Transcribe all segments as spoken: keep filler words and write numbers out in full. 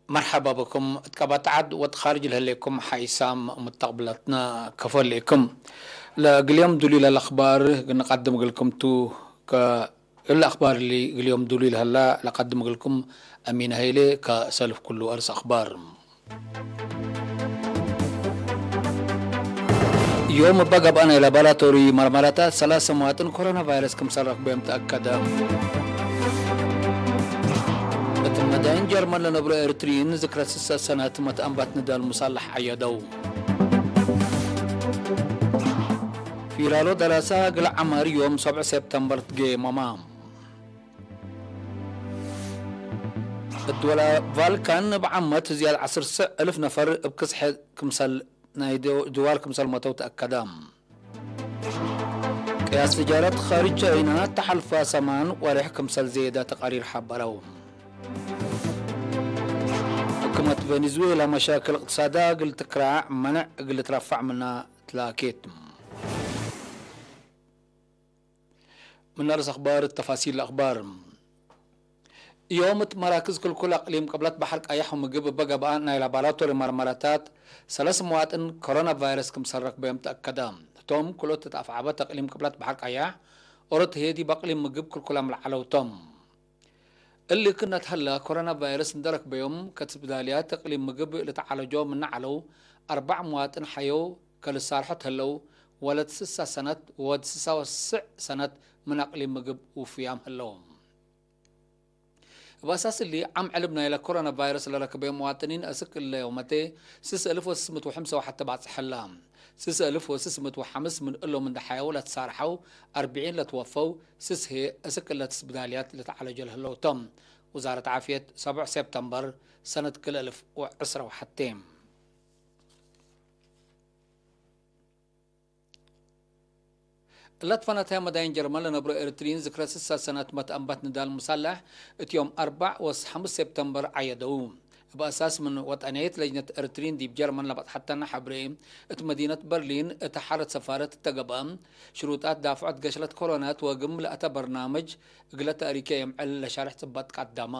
መርሐባ ብኩም። እት ቀባጥ ዐድ ወእት ካርጅ ለህሌኩም ሓይሳም ሙተቅብለትና ከፎ ህሌኩም። ለእግል ዮም ዱሉይ ለህለ አኽባር እግል ንቀድም እግልኩም ቱ። ከእለ አኽባር እሊ እግል ዮም ዱሉይ ለህላ ለቀድም እግልኩም አሚን ሀይሌ። ከሰልፍ ኩሉ አርስ አኽባር። ዮም እበ ገብአ ናይ ላቦራቶሪ መርመራታት ሰላሰ መዋጥን ኮሮና ቫይረስ ክምሰል ረክበዮም ተአከደ። እት መዳይን ጀርመን ለነብሮ ኤርትርይን ዝክረ ስሰ ሰነት መትአንባት ንዳል ሙሳለሕ አየደው። ፊራሎ ደራሳ እግል ዐማር ዮም ሰብዕ ሴፕተምበር ትጌመማ። እት ድወል ቫልካን እብ ዓመት ዝያድ ዐስር እልፍ ነፈር እብ ክስሐ ክምሰል ናይ ድዋል ክምሰል መተው ተአከደ። ቅያስ ትጃረት ካርጅ ቻይና ተሐልፈ ሰማን ወሬሕ ክምሰል ዜደ ተቃሪር ሐበረው። ሕኩመት ቬኔዙዌላ መሻክል እቅትሳዳ እግል ትክራዕ መነዕ እግል ልትረፈዕ ምና ትላኬት። ምን አርስ አኽባር ተፋሲል አኽባር። ዮም እት መራክዝ ክልኩል አቅሊም ቅብለት በሐር ቀያሕ ወምግብ እበ ገብአ ናይ ላቦራቶሪ መርመራታት ሰለስ መዋጥን ኮሮና ቫይረስ ክምሰል ረክበዮም ተአከደ። ህቶም ክልኦት እት አፍዓበት አቅሊም ቅብለት በሐር ቀያሕ ኦሮት ህዬ ዲብ አቅሊም ምግብ ክልኩላም ለዐለው ቶም። እሊ ክነት ሀላ፣ ኮሮና ቫይረስ እንዴ ረክበዮም፣ ከትስብዳልያት እቅሊም ምግብ ልትዓለጆ ምነ ዐለው አርበዕ መዋጥን ሐየው ከልሳርሖ ተህለው፣ ወለት ስሳ ሰነት ወወድ ስሳ ወስዕ ሰነት ምን አቅሊም ምግብ ውፉያም ህለው። እብ አሳስ እሊ፣ ዓም ዕልብ ናይለ ኮሮና ቫይረስ ለረክበዮም መዋጥኒን አስክ እለ ዮመቴ ስስ እልፍ ወስስ ምእት ወሐምሳ ወሐቴ ባጽሕ ህላ። ስስ እልፍ ወስስ ምእት ወሐምስ ምን እሎም እንዴ ሐየው ለትሳርሐው፣ አርብዒን ለትወፈው፣ ስስ ህዬ አስክ እለ ትስብዳልያት ልትዓለጆ ለህለው ቶም። ውዛረት ዓፍየት፣ ሰቦዕ ሴፕተምበር፣ ሰነት ክልኤ እልፍ ወዕስራ ወሐቴ። እለ ትፈነተ መዳይን ጀርመን ለነብሮ ኤርትርይን ዝክረ ስሳ ሰነት መትአንባት ንዳል ሙሳለሕ እት ዮም አርበዕ ወሐምስ ሴፕተምበር ዐየደው። እብ አሳስ ምን ወጠንየት ለጅነት ኤርትርይን ዲብ ጀርመን ለበጽሐተነ ሐብሬ፣ እት መዲነት በርሊን እተ ሐለት ሰፋረት እተ ገብአ ሽሩጣት ዳፍዖት ገሽለት ኮሮናት ወግም ለአተ በርናምጅ እግለ ተእሪከ የምዕል ለሻርሕ ጽባጥ ቀደመ።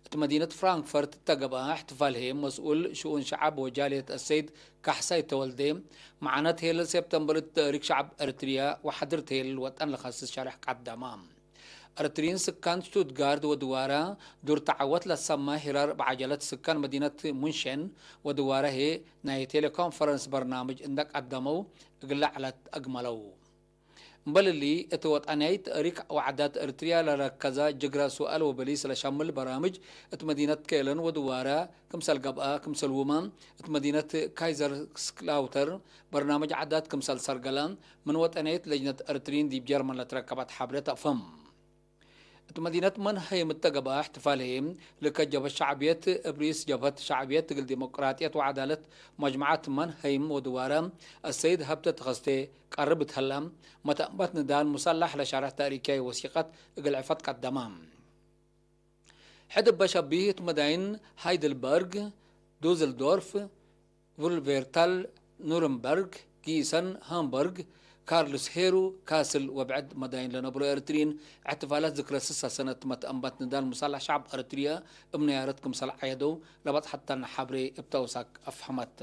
እት መዲነት ፍራንክፈርት እተ ገብአ እሕትፋል ህዬ መስኡል ሽኡን ሸዐብ ወጃልየት አሰይድ ካሕሳይ ተወልዴ፣ መዓነት ሄለል ሴፕተምበር እት ተእሪክ ሸዐብ ኤርትርያ ወሐድርት ሄለል ወጠን ለከስስ ሸርሕ ቀደመ። ኤርትርይን ስካን ሽቱትጋርት ወድዋረ ዱር ተዐወት ለሰመ ሂራር እብ ዐጀለት ስካን መዲነት ሙንሸን ወድዋረ ህዬ ናይ ቴሌኮንፈረንስ በርናምጅ እንደ ቀደመው እግለ ዐለት አግመለው። እምበል እሊ፣ እት ወጠንያይት ተእሪክ ወዓዳት ኤርትርያ ለረከዘ ጅግረ ሱአል ወበሊስ ለሸምል በራምጅ እት መዲነት ኬለን ወድዋረ ክምሰል ገብአ፣ ክምሰልሁመ እት መዲነት ካይዘርስክላውተር በርናምጅ ዓዳት ክምሰል ሰርገለ፣ ምን ወጠንያይት ለጅነት ኤርትርይን ዲብ ጀርመን ለትረከበት ሐብሬ ተአፍህም። እት መዲነት መንሀይም እተ ገብአ እሕትፋል ህዬ፣ ልከ ጀብሀት ሸዕብየት እብ ርኢስ ጀብሀት ሸዕብየት እግል ዲሞቅራጥየት ወዐዳለት መጅመዐት መንሀይም ወድዋረ አሰይድ ሀብተ ተኸስቴ ቀርብ እት ሀለ፣ መትአንባት ንዳል ሙሳላሕ ለሻርሕ ተእሪካይ ወሲቀት እግል ዕፈት ቀደመ። ሕድ እበ ሸቢህ እት መዳይን ሃይድልበርግ፣ ዱዝልዶርፍ፣ ቩልቬርታል፣ ኑርንበርግ፣ ጊሰን፣ ሃምበርግ፣ ካርልስሄሩ፣ ካስል ወብዕድ መዳይን ለነብሮ ኤርትርይን እሕትፋላት ዝክረ ስሳ ሰነት መትአንባት ንዳል ሙሳላሕ ሸዕብ ኤርትርየ እብ ነያረት ክምሰል ዐየደው ለበጽሐተነ ሐብሬ እብ ተውሳክ አፍሀመት።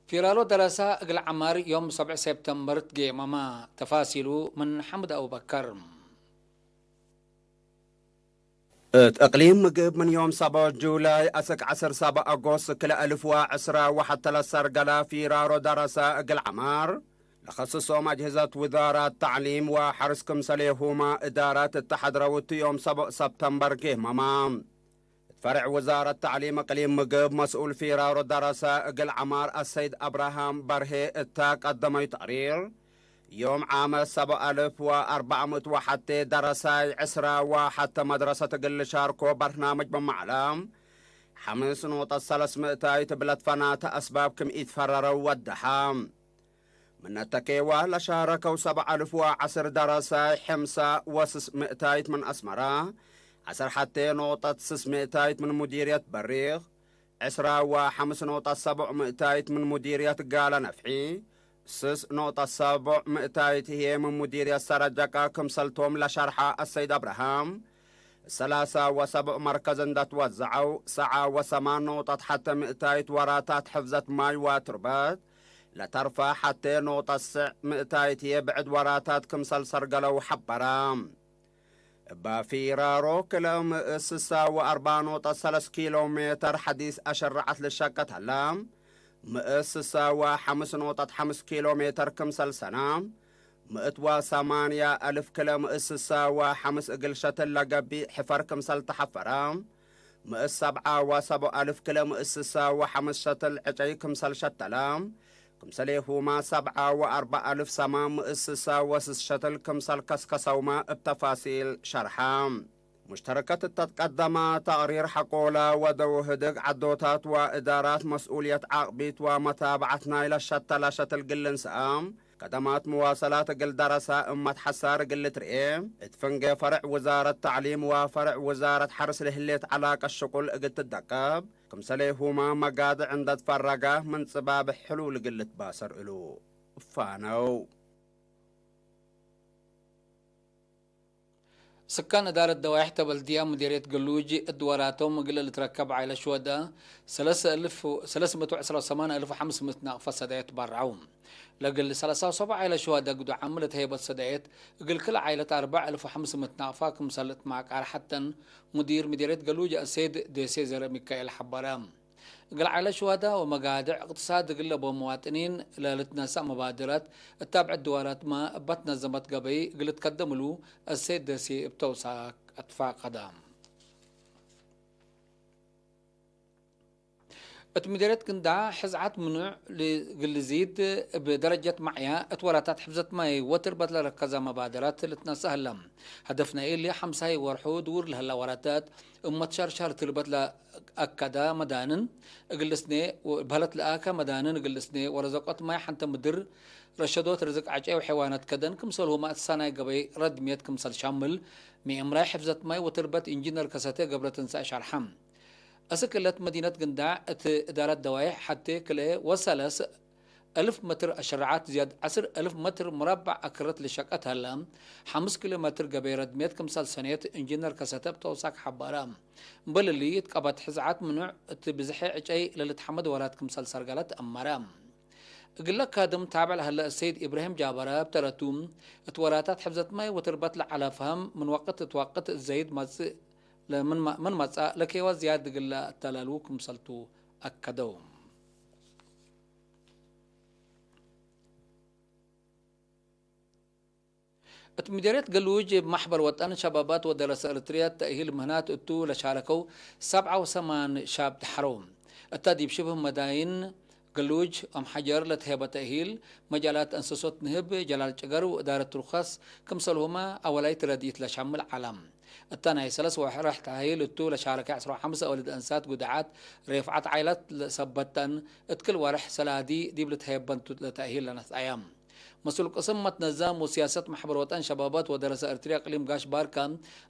ፊራሎ ደረሰ እግል ዐማር ዮም ሰብዕ ሴፕተምበር ትጌመመ። ተፋሲሉ ምን ሐምድ አቡበከር። እት እቅሊም ምግብ ምን ዮም ሰቦ ጁላይ አስክ ዐስር ሰቦ አጎስት ክልኤ እልፍ ወዕስራ ወሐቴ ለሰርገለ ፊራሮ ደረሰ እግል ዐማር፣ ለከስሶም አጅህዘት ውዛራት ተዕሊም ወሐርስ ክምሰሌሁመ እዳራት እተ ሐድረው እቱ ዮም ሰቦ ሰብተምበር ጌህመመ። እት ፈርዕ ውዛረት ተዕሊም እቅሊም ምግብ መስኡል ፊራሮ ደረሰ እግል ዐማር አሰይድ አብርሃም በርሄ እተ ቀደመዩ ተቅሪር፣ ዮም ዓመት ሰቦ አልፍ ወአርበዕ ምእት ወሐቴ ደረሳይ ዕስራ ወሐቴ መድረሰት እግል ልሻርኮ በርናምጅ በመዕለ፣ ሐምስ ኖጠት ሰለስ ምእታይት እብ ለትፈናተ አስባብ ክም ኢትፈረረው ወደሐ። ምን አተኬወ ለሻረከው ሰብዕ አልፍ ወዐስር ደረሳይ፣ ሕምሳ ወስስ ምእታይት ምን አስመረ፣ ዐስር ሐቴ ኖጠት ስስ ምእታይት ምን ሙዲርየት በሪኽ፣ ዕስራ ወሐምስ ኖቅጠ ሰብዕ ምእታይት ምን ሙዲርየት ጋለ ነፍሒ፣ ስስ ኖቅጠ ሰብዕ ምእታይት ህዬ ምን ሙዲርየት ሰረጀቃ ክምሰልቶም ለሸርሐ አሰይድ አብርሃም፣ ሰላሳ ወሰብዕ መርከዝ እንደ ትወዘዐው፣ ሰዓ ወሰማን ኖቅጠት ሐቴ ምእታይት ወራታት ሕፍዘት ማይ ወትርበት፣ ለተርፈ ሐቴ ኖቅጠት ስዕ ምእታይት ህዬ ብዕድ ወራታት ክምሰል ሰርገለው ሐበረ። እበ ፊራሮ ክልኤ ምእት ስሳ ወአርበዕ ኖቅጠት ሰለስ ኪሎ ሜተር ሐዲስ አሸረዐት ልሸቀት ሀለ፣ ምእት ስሳ ወሐምስ ኖቅጠት ሐምስ ኪሎ ሜተር ክምሰል ሰነ፣ ምእት ወሰማንያ አልፍ ክልኤ ምእት ስሳ ወሐምስ እግል ሸትል ለገቢእ ሕፈር ክምሰል ተሐፈረ፣ ምእት ሰብዓ ወሰብዕ አልፍ ክልኤ ምእት ስሳ ወሐምስ ሸትል ዕጨይ ክምሰል ሸተለ፣ ክምሰሌሁመ ሰብዓ ወአርበዕ አልፍ ሰማን ምእት ስሳ ወስስ ሸትል ክምሰል ከስከሰውመ እብ ተፋሲል ሸርሐ። ሙሽተረከት እተ ትቀደመ ተቅሪር ሐቆለ ወደው ህድግ ዐዶታት ወእዳራት መስኡልየት ዓቅቢት ወመታብዐት ናይለ ሸተለ ሸትል እግል ልንሰአ፣ ከደማት መዋሰላት እግል ደረሰ እመት ሐሳር እግል ልትርኤ፣ እት ፍንጌ ፈርዕ ውዛረት ተዕሊም ወፈርዕ ውዛረት ሐርስ ለህሌት ዐላቀት ሽቁል እግል ትደቀብ፣ ክምሰሌሁመ መጋድዕ እንደ ትፈረገ ምን ጽባብ ሕሉል እግል ልትባሰር እሉ። ፋነው። ስካን እዳረት ደዋይሕ ተበልድያ ምዴርየት ገሉጅ እት ወራቶም እግል ልትረከብ ዓይለ ሽወዳ ሰለስ እልፍ፣ ሰለስ ምእት ወዕስራ ወሰማን እልፍ ወሐምስ ምእት ናቅፋ ሰዳየት ባርዐው። ለእግል ሰላሳ ወሰብዓ ዓይለ ሽወዳ ግዱ ዓም ለተሄበት ሰዳየት እግል ክል ዓይለት አርበዕ እልፍ ወሐምስ ምእት ናቅፋ ክምሰል እት ማቃር ሐተን ሙዲር ምዴርየት ገሉጅ አሰይድ ዴሴ ዘረ ሚካኤል ሐበረ። እግል ዓይለ ሽዋዳ ወመጋድዕ እቅትሳድ እግል ለቦም መዋጥኒን ለልትነሰእ መባድረት እት አብዕድ ድዋላትመ እበ ትነዘመት ገበይ እግል ልትከደም እሉ አሰይድ ደሴ እብ ተውሳክ አትፋቀደ። እት ምዴርየት ግንዳዕ ሕዝዓት ምኑዕ እግል ልዚድ እብ ደረጀት ማዕያ እት ወራታት ሕፍዘት ማይ ወትርበት ለረከዘ መባድረት ልትነሰእ ህለ። ሀደፍነ እሊ ሐምሳይ ወርሑ ድውር ለህለ ወራታት እብ መትሸርሸር ትርበት ለአከደ መዳንን እግል ልስኔ፣ በህለት ለአከ መዳንን እግል ልስኔ ወረዘቆት ማይ ሐንተ ምድር ረሸዶት ርዝቅ ዐጨይ ወሐይዋናት ከደን ክምሰልሁመ እት ሰናይ ገበይ ረድምየት ክምሰል ሻምል ምእምራይ ሕፍዘት ማይ ወትርበት ኢንጂነር ከሰተ ገብረትንሳኤ ሸርሐ። አስክ እለት መዲነት ግንዳዕ እት እዳረት ደዋይሕ ሐቴ ክልኤ ወሰለስ እልፍ መትር አሸረዓት ዝያድ ዐስር እልፍ መትር ሙረበዕ አክረት ልሸቀት ሀለ፣ ሐምስ ኪሎ ሜትር ገበይ ረድምየት ክምሰል ሰኔት ኢንጂነር ከሰተ እብ ተውሳክ ሐበረ። እምበል እሊ፣ እት ቀበት ሕዝዓት ምኑዕ እት ብዝሐ ዕጨይ ለልትሐመድ ወራት ክምሰል ሰርገለት አመረ። እግለ ካድም ታብዕ ለሀለ አሰይድ ኢብራሂም ጃበረ እብ ተረቱ፣ እት ወራታት ሕፍዘት ማይ ወትርበት ለዐለ ፈሀም ምን ወቅት እት ወቅት ዘይድ መጽእ፣ ለምን መ-፣ ምን መጽአ ለኬዋ ዝያድ እግለ አተላሉ ክምሰልቱ አከደው። እት ምዴርየት ገሉጅ እብ መሕበር ወጠን ሸባባት ወደረሰ ኤረትርየ ተእሂል ምህናት እቱ ለሻረከው ሰብዓ ወሰማን ሻብ ተሐረው። እተ ዲብ ሽብህ መዳይን ገሉጅ አምሐጀር ለተሄበ ተእሂል፣ መጃላት እንሰሶት ንህብ፣ ጀላል ጭገር ወእዳረት ሩኸስ፣ ክምሰልሁመ አወላይት ረድኢት ለሻምል ዐለ። እተ ናይ ሰለስ ወርሕ ተእሂል እቱ ለሻረከ ዐስራ ወሐምስ አወልድ አንሳት ጉዳዓት ሬፍዓት ዓይላት ለሰበተን፣ እት ክል ወርሕ ሰላዲ ዲብ ልትሀየበን ቱ ለተእሂል ለነስአየ። መስኡል ቅስም መትነዛም ወስያሰት መሕበር ወጠን ሸባባት ወደረሰ ኤረትርየ እቅሊም ጋሽ ባርከ፣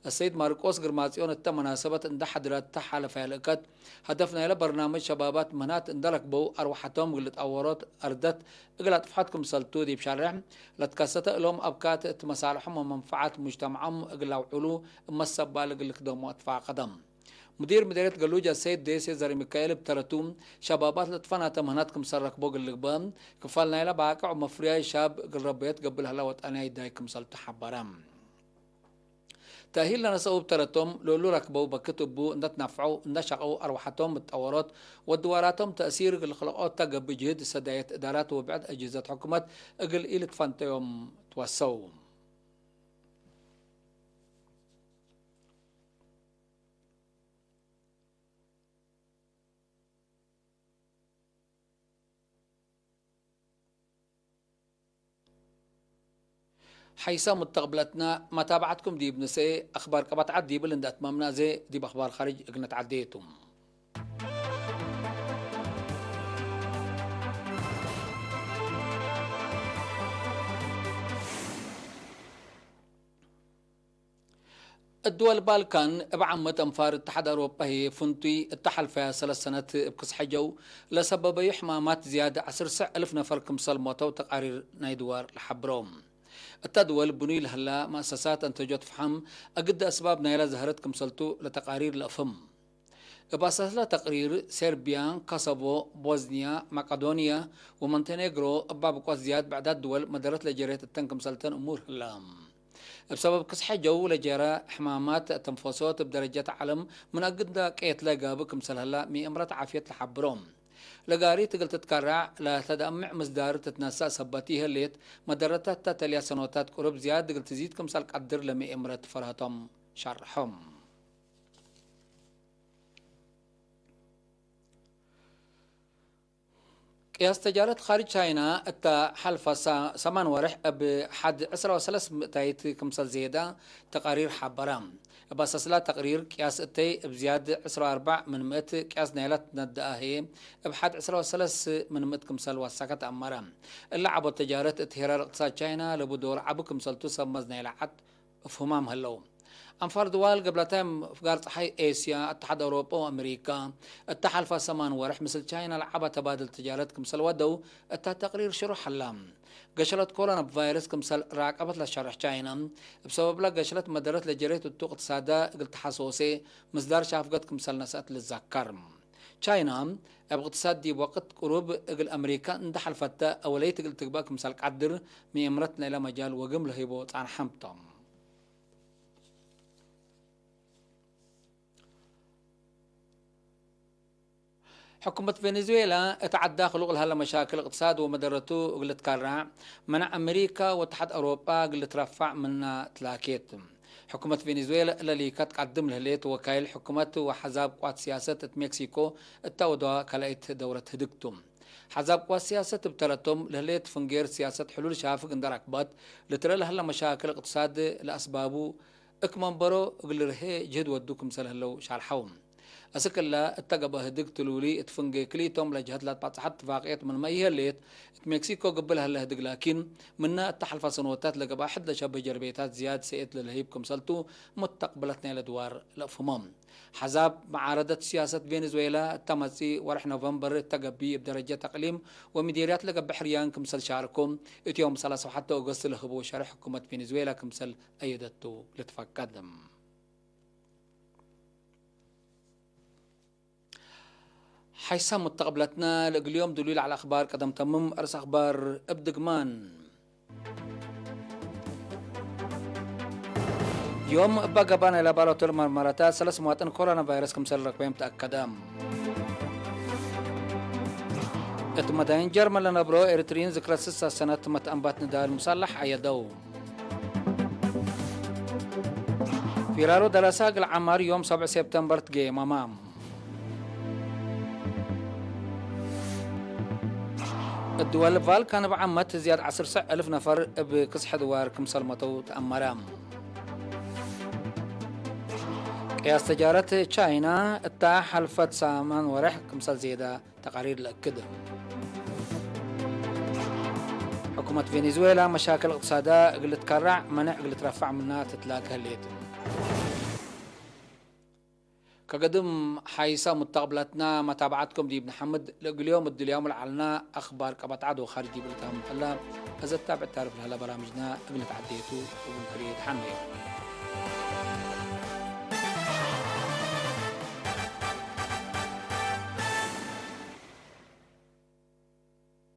አሰይድ ማርቆስ ግርማጽዮን እተ መናሰበት እንደ ሐድረት ተሓለፈ ያልእከት፣ ሀደፍ ናይለ በርናምጅ ሸባባት ምህናት እንደ ረክበው አርወሐቶም እግል ልትአወሮት አርደት እግል አጥፍሐት ክምሰልቱ ዲብ ሸርሕ ለትከሰተ እሎም አብካት እት መሳልሖም ወመንፈዓት ሙጅተመዖም እግል ለአውዕሉ እብ መሰባል እግል ልክደሞ አትፋቀደም። ሙዲር ምዴርየት ገሉጅ አሰይድ ዴሴ ዘርሚካኤል እብ ተረቱ፣ ሸባባት ለትፈናተ ምህናት ክምሰል ረክቦ እግል ልግበእ፣ ክፋል ናይለ ባቅዕ ወመፍርያይ ሻብ እግል ረበየት ገብእ ለህለ ወጠንያይ ዳይ ክምሰልቱ ሐበረ። ተእሂል ለነሰኡ እብ ተረቶም፣ ለእሉ ረክበው በክት እቡ እንደ ትናፍዐው፣ እንደ ሸቀው፣ አርወሐቶም እት ጠወሮት ወድዋራቶም ተእሲር እግል ልክልቆት ተ ገብእ ጅህድ ሰዳየት እዳራት ወብዕድ አጅህዘት ሕኩመት እግል ኢልትፈንተዮም ትወሰው። ሐይሰ ሙተቅብለትነ መታብዐትኩም ዲብ ንስኤ አክባር ቀበት ዐድ ዲብል እንደ አትመምነ፣ አዜ ዲብ አክባር ካርጅ እግል ነትዐዴ ቱ። እት ድወል ባልካን እብ ዓመት አንፋር እተሓድ አውሮጳ ህዬ ፍንቱይ እተ ሐልፈያ ሰለስ ሰነት እብ ክስሐ ጀው ለሰበበዩ ሕማማት ዝያድ ዐስር ሰዕ እልፍ ነፈር ክምሰል ሞተው ተቃሪር ናይ ድዋር ለሐብሮ። እተ ድወል ብኑይ ለህላ መአሰሳት አንተጆት ፈሐም እግድ አስባብ ናይላ ዘህረት ክምሰልቱ ለተቃሪር ለአፍህም። እብ አሳስላ ተቅሪር፣ ሴርቢያ፣ ኮሶቮ፣ ቦዝንያ፣ መቀዶንያ ወሞንቴኔግሮ እብ አብቆት ዝያድ ብዕዳት ድወል መደረት ለጀሬት እተን ክምሰልተን እሙር ህላ። እብ ሰበብ ክስሐ ጀው ለጀረ ሕማማት ተንፈሶት እብ ደረጀት ዐለም ምን አግዳ ቄትለ ጋብእ ክምሰል ህላ ሚእምረት ዓፍየት ለሐብሮ። ለጋሪት እግል ትትከራዕ ለተደምዕ ምስዳር ትትነሰእ ሰበት ይህሌት፣ መደረታት ተ ተልያ ሰኖታት ቁሩብ ዝያድ እግል ትዚድ ክምሰል ቀድር ለሚእምረት ፈርሀቶም ሸርሖም። ቅያስ ተጃረት ካርጅ ቻይና እተ ሐልፈ ሰ-፣ ሰማን ወርሕ እብ ሐድ ዕስራ ወሰለስ ምእታይት ክምሰል ዜዳ ተቃሪር ሐበረ። እብ አሳስላ ተቅሪር ቅያስ እተይ እብ ዝያድ ዕስራ ወአርበዕ ምን ምእት ቅያስ ናይላ ትነደአ ህዬ እብ ሐድ ዕስራ ወሰለስ ምን ምእት ክምሰል ወሰከት አመረ። እለ ዐቦት ተጃረት እት ሄራር እቅትሳድ ቻይና ለቡ ዶር ዐቢ ክምሰልቱ ሰብ መዝ ናይላ ዐድ እፍሁማም ህለው። አንፋር ድዋል ገብለታይም ፍጋር ጸሓይ ኤስያ፣ እተሓድ አውሮጳ ወአሜሪካ፣ እተ ሐልፈ ሰማን ወርሕ ምስል ቻይና ለዐበ ተባድል ትጃረት ክምሰል ወደው እተ ተቅሪር ሽሩሕ ሀላ። ገሸለት ኮሮና ቫይረስ ክምሰል ራቀበት ለሸርሕ ቻይና፣ እብ ሰበብላ ገሸለት መደረት ለጀሬት እቱ እቅትሳዳ እግል ተሐሶሴ ምስዳር ሻፍገት ክምሰል ነስአት ልዘከር። ቻይና እብ እቅትሳድ ዲብ ወቅት ቅሩብ እግል አሜሪካ እንደ ሐልፈተ አወለይት እግል ትግበእ ክምሰል ቀድር፣ ሚእምረት ናይለ መጃል ወግም ለህይቦ ጻንሐም ቶም። ሕኩመት ቬኔዙዌላ እት ዐዳ ክሉቅ ለሀለ መሻክል እቅትሳድ ወመደረቱ እግል ልትከረዕ፣ መነዕ አሜሪካ ወእትሓድ አውሮጳ እግል ልትረፈዕ ምና ትላኬት። ሕኩመት ቬኔዙዌላ እለ ሊከት ቀድም ለህሌት ወካይል ሕኩመት ወሐዛብ ቅዋት ሲያሰት እት ሜክሲኮ እተ ወደዋ ካልአይት ደውረት ህድግ ቱ። ሐዛብ ቅዋት ሲያሰት እብ ተረቶም ለህሌት ፍንጌር ሲያሰት ሕሉል ሻፍግ እንደ ረክበት፣ ልትረ ለህለ መሻክል እቅትሳድ ለአስባቡ እክ መንበሮ እግል ርሄ ጅህድ ወዱ ክምሰል ህለው ሻርሐው። አስክ እለ እተ ገብአ ህድግ ትሉሊ እት ፍንጌ ክልኢቶም ለጀሀት ለትባጽሐት እትፋቅየት ምንመ ኢሀሌት፣ እት ሜክሲኮ ግብል ሀለ ህድግ ላኪን፣ ምነ እተ ሐልፈ ሰኖታት ለገብአ ሕድ ለሸብህ ጀርቤታት ዝያድ ሰኤት ለልህይብ ክምሰልቱ ሙተቅብለት ናይለ ድዋር ለአፍህሞ። ሐዛብ መዓረደት ሲያሰት ቬኔዙዌላ እተ መጽእ ወርሕ ኖቨምበር እተ ገብእ እብ ደረጀት አቅሊም ወሚዴርያት ለገብእ ሕርያን ክምሰል ሻርኮ፣ እት ዮም ሰላሳ ወሐተ ኦገስት ለህቦ ሸርሕ ሕኩመት ቬኔዙዌላ ክምሰል አየደቱ ልትፈቀድ። ሐይሳም ሙተቅብለትነ ለእግል ዮም ድሉይ ለዐለ አኽባር ቀደም ተምም። አርስ አኽባር እብ ድግማን። ዮም እበ ገብአ ናይ ላቦራቶሪ መርመረታት ሰለስ መዋጥን ኮሮና ቫይረስ ክምሰል ረክበዮም ተአከደ። እት መዳይን ጀርመን ለነብሮ ኤሪትሪይን ዝክረ ስሳ ሰነት መትአንባት ንዳል ሙሳላሕ አየደው። ፊራሮ ደረሳ እግል ዐማር ዮም ሰብዕ ሴፕተምበር ትጌመመ። እት ድወል ባልካን እብ ዓመት ዝያድ ዐስር ሰዕ እልፍ ነፈር እብ ክስሐ ድዋር ክምሰል መተው ተአመረ። ቅያስ ተጃረት ቻይና እታ ሐልፈት ሰማን ወሬሕ ክምሰል ዜደ ተቃሪር ለእክድ። ሕኩመት ቬኔዙዌላ መሻክል እቅትሳዳ እግል ልትከረዕ መኔዕ እግል ልትረፈዕ ምና ትትላክ ህሌት። ከገድም ሐይሰ ሙተቅብለትና መታብዐትኩም ዲብ ነሐምድ። ለእግል ዮም እድልያሙ ለዐልና አኽባር ቀበት ዐድ ወካርጅ ዲብ ልትሃም ተላ፣ እዘ ታብዕ ታርፍ ለህለ በራምጅና እግል ልትዐዴቱ እግል ክርኤ ደሐን።